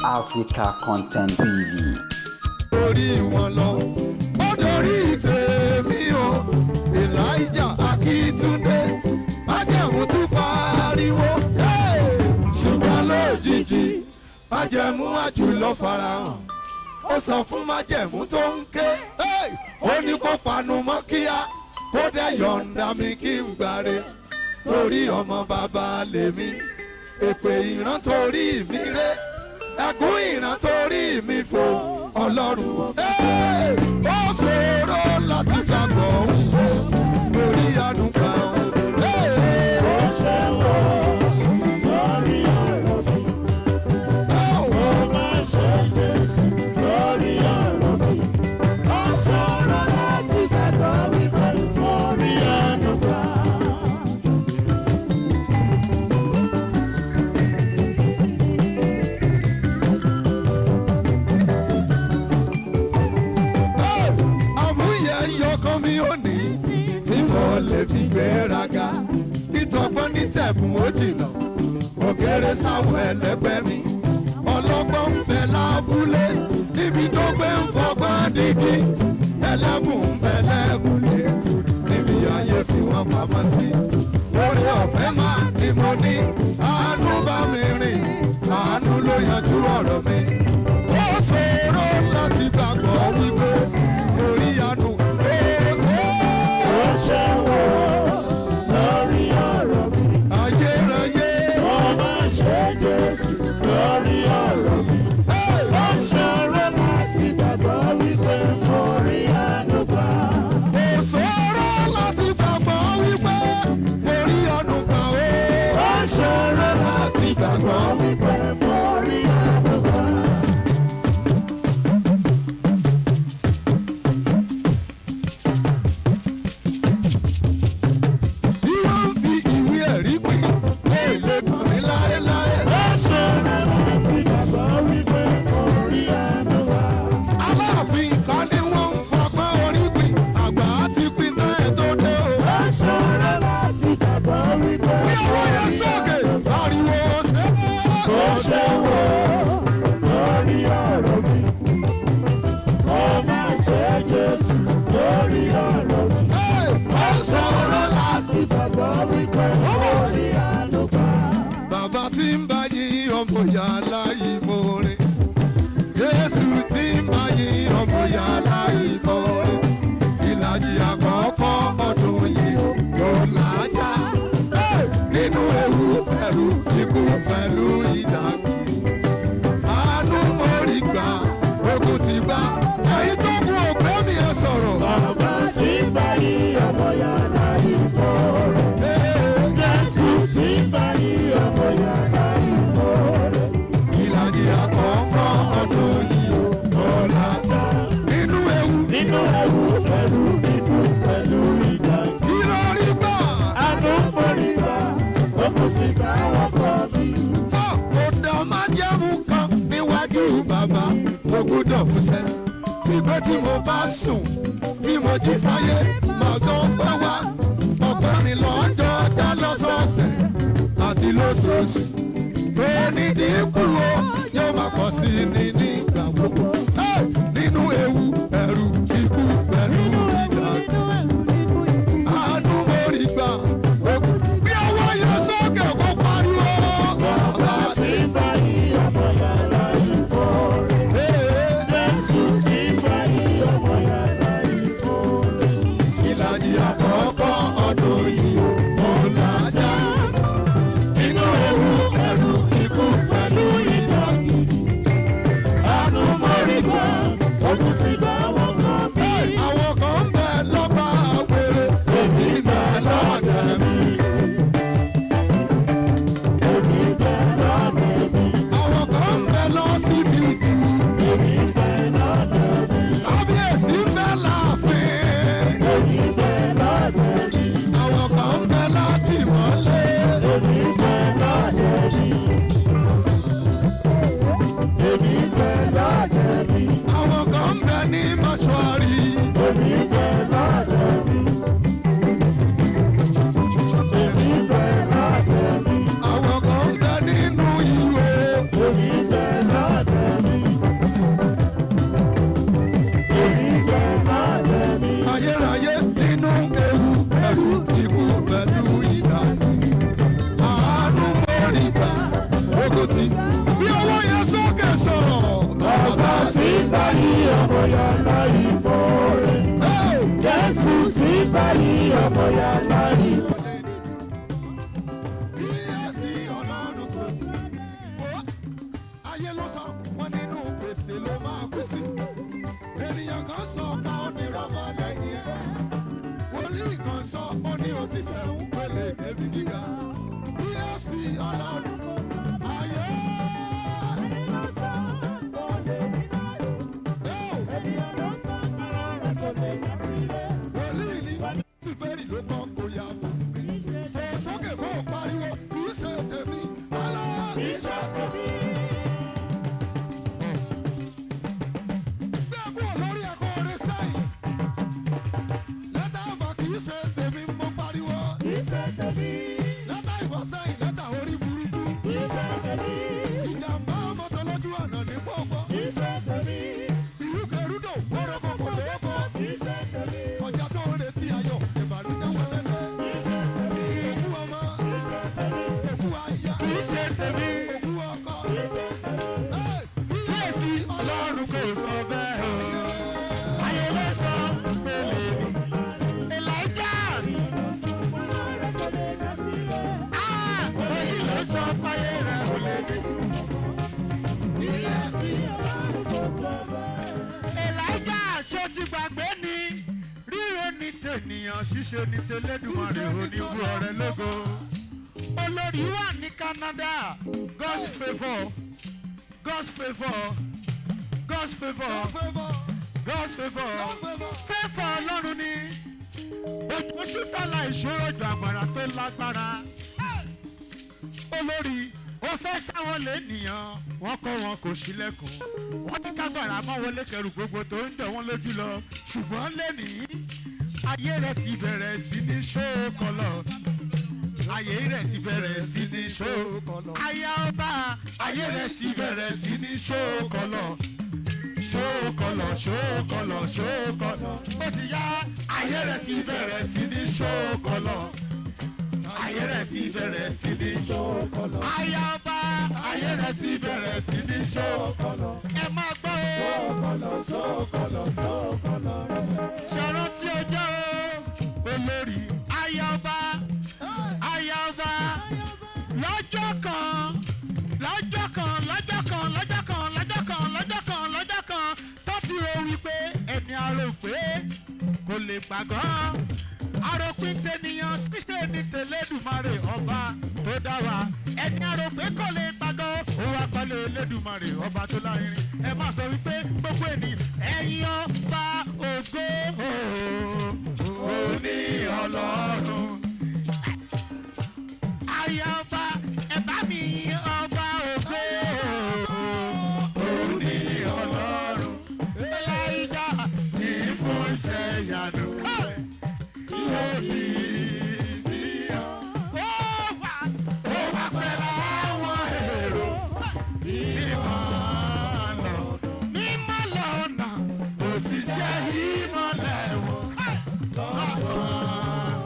Africa Content TV. Orí wọn lọ ó dorí tèmi o. Elijah Akíntúndé májẹ̀mú tún pariwo. Hey! Ṣùgbọ́n lójijì, májẹ̀mú àjùlọ farahàn. Ó sọ fún májẹ̀mú tó ń ké. Hey! Ó ní kó panu mọ́ kíá, kó dẹ̀ yọ̀ǹda mi kí n gbàre, torí ọmọ bàbá lèmi. Èpè ìran torí mi ré, ẹkún ìran torí mi fò. Ọlọ́run. Hey! Ó ṣòro láti gbàgbọ́ wípé orí àánú gbà ó. Hey! Ó ṣe wò lórí ọ̀rọ̀ mi. Oh! Ó má ṣe Jésù lórí ọ̀rọ̀ mi. Ó ṣòro láti gbàgbọ́ wípé mo rí àánú gbà. Hey! Àmúyẹ yọkan mi ò ní tí mo lè fi gbéraga nítọgbọ́n nítẹ̀bùn, ó jìnnà òkèrè sáwọn ẹlẹgbẹ́ mi. Ọlọ́gbọ́n ń bẹ lábúlé níbi tó gbé ń fọgbọ́n dígí, ẹlẹ́bùn ń bẹ lẹ́kùlé níbi ayé fi wọ́n pamọ́ sí. Oore ọ̀fẹ́ máa ni mo ní, àánú bá mi rìn, àánú ló yanjú ọ̀rọ̀ mi. Ó ṣòro láti gbàgbọ́ wípé orí àánú ó ṣe Ó ṣe wò lórí ọ̀rọ̀ mi. Ayérayé. Ó má ṣe Jésù lórí ọ̀rọ̀ mi. Ó ṣòro láti gbàgbọ́ wípé mo rí àánú gbà. Ó ṣòro láti gbàgbọ́ wípé orí àánú gbà ó. Ó ṣòro láti gbàgbọ́ wípé mo rí àánú gbà. Bí wọ́n ń fi ìwé ẹ̀rí pín, lè lè gbọ̀n mí láéláé. Ó ṣòro láti gbàgbọ́ wípé mo rí àánú gbà. Aláàfin kan ni wọ́n ń fọgbọ́n orí pín, àgbà á ti pín tán ẹ̀ tó dé o. Ó ṣòro láti gbàgbọ́ wípé Bí mo ọwọ́ yẹn rí sókè, àánú gbà. ariwo ṣe Ó ṣe wò lórí ọ̀rọ̀ mi. Ó má ṣe Jésù lórí ọ̀rọ̀ mi. Ó ṣòro láti. Láti gbàgbọ́ wípé mo rí àánú gbà. Bàbá tí ń bá yín ọmọ ìyá aláìmoore. Jésù tí ń bá yín ọmọ ìyá aláìmoore. Ìlàjì àkọ́kọ́ ọdún yìí ló làájá. Hey! Nínú ewu, ẹ̀rù, ikú pẹ̀lú ìdàgbé. Àánú mo rí gbà, ogun ti gbà. Ẹ̀yin tó kú òpé mi, ẹ sọ̀rọ̀. Bàbá tí ń bá yí ọmọ yàrá ìmoore. Hey! Jésù tí ń bá yí ọmọ yàrá ìmoore. Ìlàjì àkọ́kọ́ ọdún yìí ló làájá. Nínú ewu. Nínú ewu, ẹ̀rù, ikú pẹ̀lú ìdàgbé. Ìrọ̀rí gbà. Àánú mo rí gbà, ogun ti gbà wọ́n kọ́ mi. Ó dá májẹ̀mú kan níwájú bàbá, mo gbọ́dọ̀ múṣẹ. Ìgbẹ́ tí mo bá sùn, tí mo jí sáyé, màá gan pẹ́ wá. Ọ̀pẹ́ mi lọ́jọ́ ọjà lọ́sọ̀ọ̀sẹ̀ àti lóṣooṣù. Onídìíkù o, yóò máa pọ̀ sí i ní nígbà gbogbo. Hey! Nínú ewu, ẹ̀rù, ikú pẹ̀lú ìdàgbé. Àánú mo rí gbà. Bí ọwọ́ yẹn sókè kó pariwo. Bàbá Tí ń bá yí ọmọ yàrá ìmoore. Ee, Jésù tí ń bá yí ọmọ yàrá ìmoore. Ìlàjì àkọ́kọ́ ọdún yìí ó làjà. Nínú ewu, dúró tì. Bí owó yẹn sókè sọ̀rọ̀. Bàbá tí gbà yí ọmọ yàrá ìbò rẹ̀. Hey! Jésù tí gbà yí ọmọ yàrá ìbò rẹ̀. Kíyèsí Ọlọ́run kò sí. Wò ó, ayé ló sọ wọn nínú gbèsè ló máa kú sí. Ènìyàn kan sọ pa ó ní rọ́mọ lẹ́yìn ẹ̀. Wòlíì kan sọ ó ní ó ti sẹ̀wọ̀n pẹ̀lẹ́ débi gíga. Kíyèsí Ọlọ́run ayé. Wòlíì ní tí fẹ́rì ló kọ́ kó yá mọ̀ mí. Fò sókè kó o pariwo kì í ṣe tèmi. Ọlọ́run. Gbé kúrò lórí ẹ̀kọ́ orin sẹ́yìn. Lẹ́tà ọ̀fà kì í ṣe tèmi mo pariwo. Lẹ́tà ìfọ̀sẹ́yìn lẹ́tà orí burúkú. Ìjàmbá mọ́tò lójú ọ̀nà ní pọ́pọ́. Ìrúkèrúdò kórókò kò lóko. Ọjà tó ń retí ayọ̀ ìbànújẹ́ wọlé lọ. Òkú ọmọ, òkú aya, Kì í ṣe tèmi. òkú ọkọ. Ẹ́, Kíyèsí Ọlọ́run kò sọ bẹ́ẹ̀ o. Ayé ló sọ pé lè ní. Elijah. Ah! Èyí ló sọ páyé rẹ̀ ò lè ní tù. Kíyèsí Elijah ṣó ti gbàgbé ni. Ríro ni tènìyàn, ṣíṣe ni tẹlẹ́dùmarè Ṣíṣe ni oníwú ọ̀rẹ́ lógo. Olórí wà ní Canada. God's favour, God's favour, God's favour, favour, God's favour. God's favour. Favour Ọlọ́run ni. Ojú ṣútàlà ìṣòro ìjọ àgbàrá tó lágbára. Olórí ó fẹ́ sáwọn lẹ́nìyàn, wọ́n kọ́ wọn kò sílẹ̀kùn. Wọ́n ní kágbára mọ́ wọlé kẹrù gbogbo tó ń jẹ wọ́n lójú lọ. Ṣùgbọ́n lẹ́nìí, ayé rẹ̀ ti bẹ̀rẹ̀ sí ní ṣókọlọ̀. Ayé rẹ̀ ti bẹ̀rẹ̀ sí ní ṣókọlọ̀. Aya ọba, ayé rẹ̀ ti bẹ̀rẹ̀ sí ní ṣókọlọ̀ ṣókọlọ ṣókọlọ ṣókọlọ ó ti yá ayé rẹ̀ ti bẹ̀rẹ̀ sí ní ṣókọlọ ayé rẹ̀ ti bẹ̀rẹ̀ sí ní Ṣókọlọ, ayaba ayé rẹ̀ ti bẹ̀rẹ̀ sí ní ṣókọlọ, ẹ máa gbọ́ o ṣókọlọ, ṣókọlọ, ṣókọlọ rẹ̀. ṣọ̀rọ̀ tí ó jẹ́ o olórí ayaba ayaba lọ́jọ́ kan lọ́jọ́ kan lọ́jọ́ kan lọ́jọ́ kan lọ́jọ́ kan lọ́jọ́ kan lọ́jọ́ kan tó ti rò wípé ẹni arò pé kò lè gbàgbọ́ arópin tènìyàn ṣíṣe ní tẹlẹ́dùmarè ọba tó dá wa ẹni arò pé kò lè gbàgbọ́ ó wá pálẹ̀ Elédùmarè ọba tó lárinrin ẹ má sọ wípé gbogbo ènìyàn ẹ̀yin ọba ògo òní ọlọ́run ayọba ẹ bá mi yin ọba ògo òní ọlọ́run Elijah ní fún iṣẹ́ ìyanu tí ó di fi hàn. Ó wà ó wà pẹ̀lú àwọn èrò mímọ́ lọ mímọ́ lọ́nà kò sì jẹ́ ìmọ́lẹ̀ wọn lọ́sàn-án.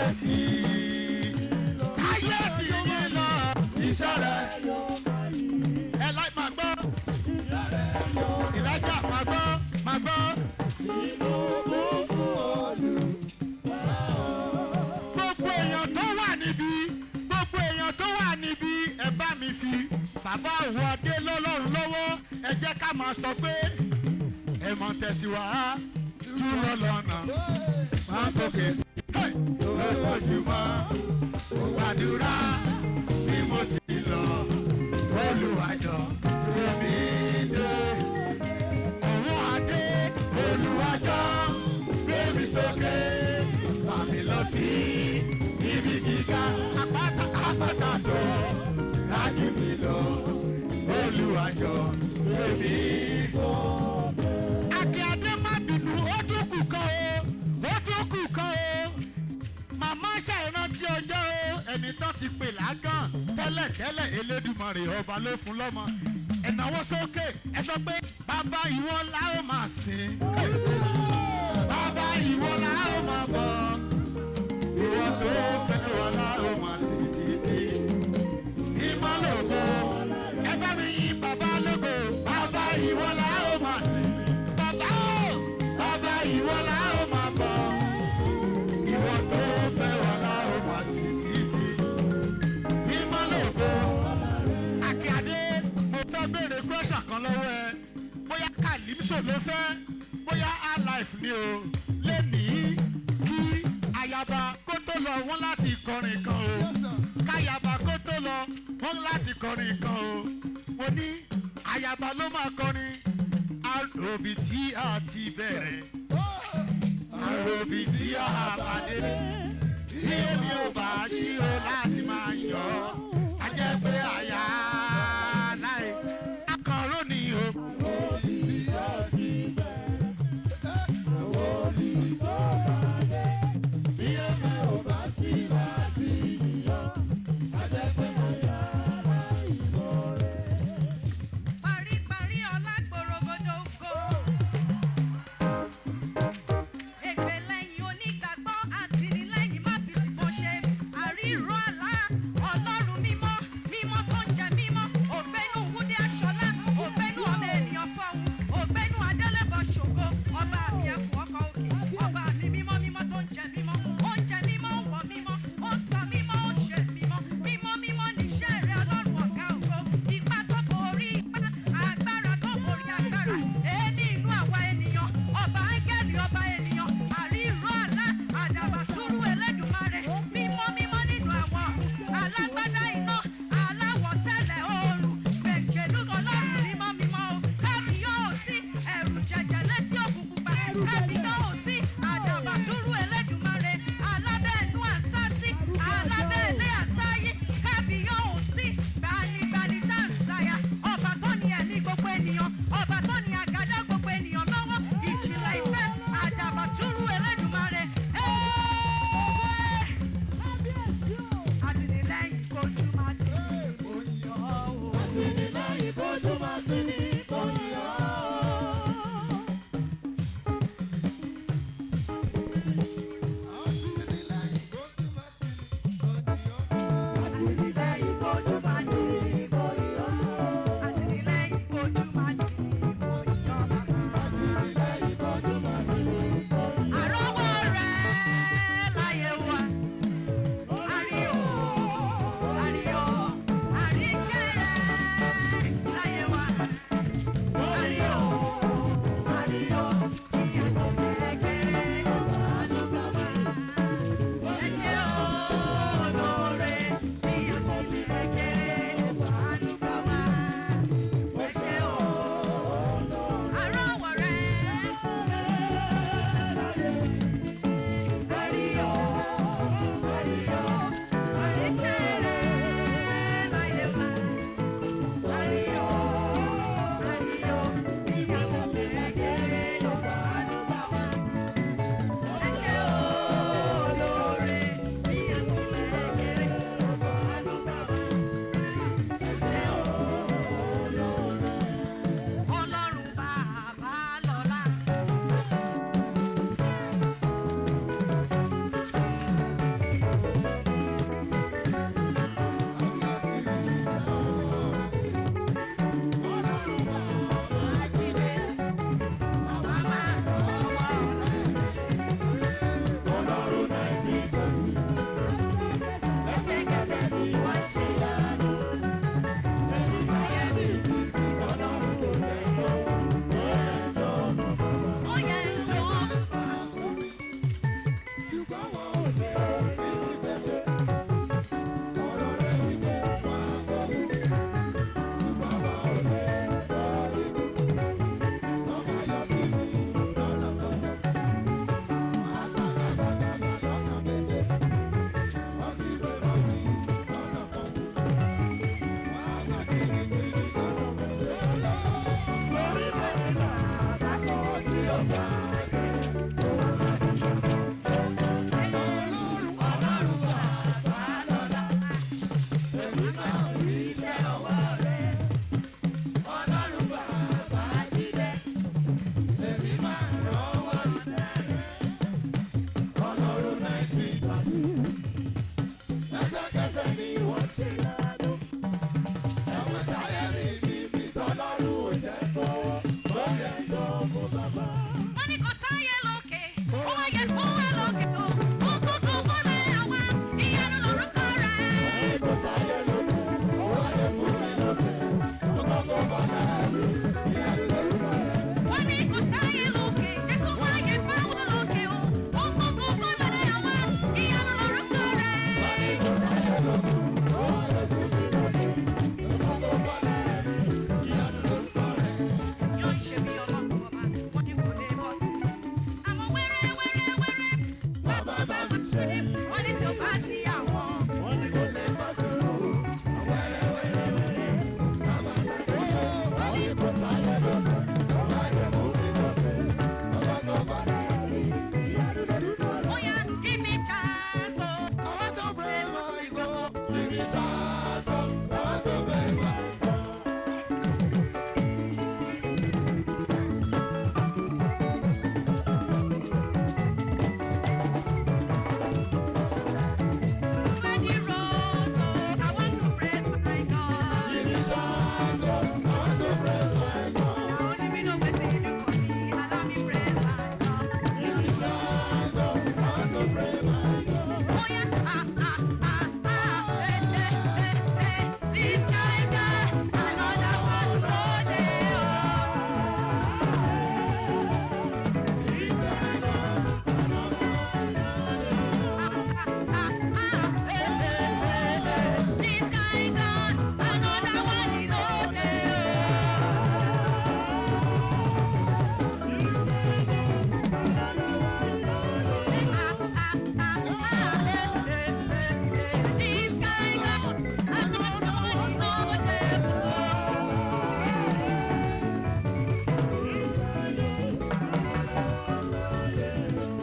Táyé tí táyé tí yín lọ iṣẹ́ rẹ̀. Ẹ láì máa gbọ́. Ìlàjà máa gbọ́ máa gbọ́. Gbogbo èèyàn tó wà níbí, gbogbo èèyàn tó wà níbí, ẹ bá mi fi bàbá òun adé lọ́lọ́run lọ́wọ́. Ẹ jẹ́ ká máa sọ pé ẹ mọ̀ tẹ̀síwá dúró lọ́nà Máa gòkè sí lójoojúmọ́. Mo gbàdúrà bí mo ti lọ. Olùwàjọ èmi dé. Ọ̀wọ́ adé. Olùwàjọ gbé mi sókè. Fà mí lọ sí ibi gíga. Àpáta. Àpáta tó ga jù mí lọ. Olùwàjọ gbé mi sókè. Akíade, má bínú, ó tún kù kan o, ó tún kù kan o. Màmá ṣàìrántí ọjọ́ o, ẹni tó ti pè lágàn tẹ́lẹ̀tẹ́lẹ̀, Elédùmarè ọba ló fún lọ́mọ. Ẹ náwó sókè, ẹ sọ pé bàbá, ìwọ la ó máa sìn. Bàbá, ìwọ la ó máa bọ̀. Ìwọ tó fẹ́ wọn la ó máa sìn títí. Ìmọ̀lógo, ẹ bá mi yìn bàbá lógo. Bàbá, ìwọ la ó máa sìn. Bàbá o, Bàbá, ìwọ la ó máa bọ̀. Ìwọ tó fẹ́ wọn la ó máa sìn títí. Mímọ́ lógo. Akíade, mo fẹ́ béèrè question kan lọ́wọ́ ẹ. Bóyá Calypso ló fẹ́, bóyá Alife ni o. Lénìí kí ayaba kó tó lọ, wọ́n láti kọrin kan o. Káyaba kó tó lọ, wọ́n láti kọrin kan o. Mo ní ayaba ló máa kọrin. Àròbì tí a ti bẹ̀rẹ̀. Àròbì tí a bá dé. Bí èmi ò bá ṣí o láti máa yọ̀, a jẹ́ pé àyà.